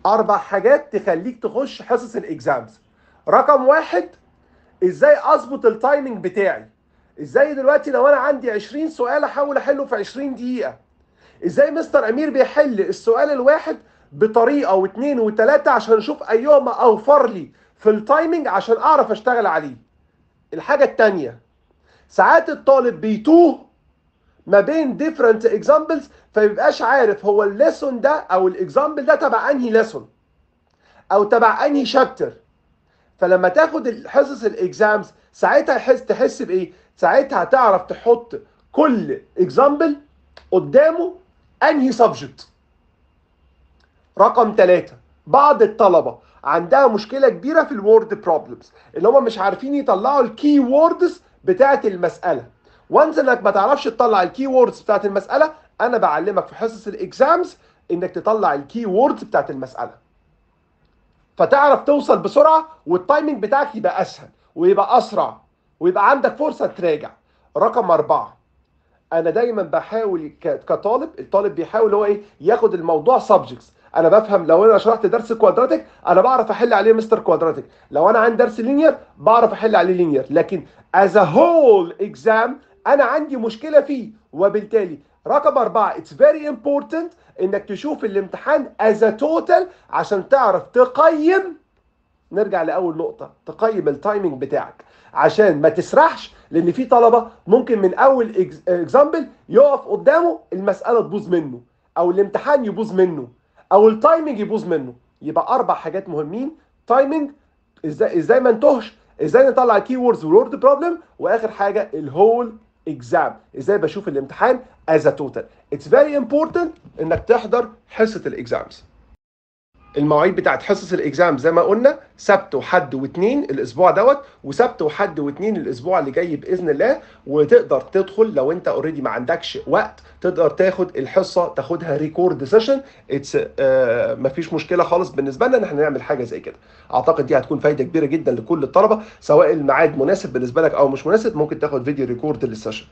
اربع حاجات تخليك تخش حصص ال exams. رقم واحد، ازاي اظبط ال timing بتاعي؟ ازاي دلوقتي لو انا عندي 20 سؤال احاول احله في 20 دقيقة؟ ازاي مستر امير بيحل السؤال الواحد بطريقة واثنين وثلاثة عشان اشوف ايهما اوفر لي في ال timing عشان اعرف اشتغل عليه. الحاجة الثانية، ساعات الطالب بيتوه ما بين different examples، فميبقاش عارف هو ال lesson ده او ال example ده تبع انهي lesson او تبع انهي chapter. فلما تاخد حصص ال exams ساعتها تحس بايه؟ ساعتها تعرف تحط كل example قدامه انهي subject. رقم 3، بعض الطلبة عندها مشكلة كبيرة في ال word problems، اللي هم مش عارفين يطلعوا ال key words بتاعه المسالة. once انك ما تعرفش تطلع ال key words بتاعه المسالة، انا بعلمك في حصص ال exams انك تطلع ال key words بتاعه المسالة، فتعرف توصل بسرعة وال timing بتاعك يبقى اسهل ويبقى اسرع ويبقى عندك فرصة تراجع. رقم 4، انا دايما بحاول كطالب، الطالب بيحاول هو ايه؟ ياخد الموضوع subjects. انا بفهم لو انا شرحت درس quadratic انا بعرف احل عليه مستر quadratic، لو انا عندي درس linear بعرف احل عليه linear، لكن as a whole exam انا عندي مشكلة فيه. وبالتالي رقم 4، it's very important انك تشوف الامتحان as a total عشان تعرف تقيم. نرجع لاول نقطة، تقيم ال timing بتاعك عشان ما تسرحش، لان في طلبه ممكن من اول example يقف قدامه المسالة تبوظ منه، او الامتحان يبوظ منه، او ال timing يبوظ منه. يبقى 4 حاجات مهمين: timing، ازاي ما نتوهش، ازاي نطلع key words وال word problem، واخر حاجة ال whole exam، ازاي بشوف الامتحان as a total. it's very important انك تحضر حصة ال exams. المواعيد بتاعت حصص ال exam زي ما قلنا سبت وحد واثنين الاسبوع دوت، وسبت وحد واثنين الاسبوع اللي جاي باذن الله. وتقدر تدخل لو انت already ما عندكش وقت، تقدر تاخد الحصة تاخدها record session، it's مفيش مشكلة خالص بالنسبة لنا ان احنا نعمل حاجة زي كده. اعتقد دي هتكون فايده كبيرة جدا لكل الطلبة، سواء الميعاد مناسب بالنسبة لك او مش مناسب، ممكن تاخد video record لل session.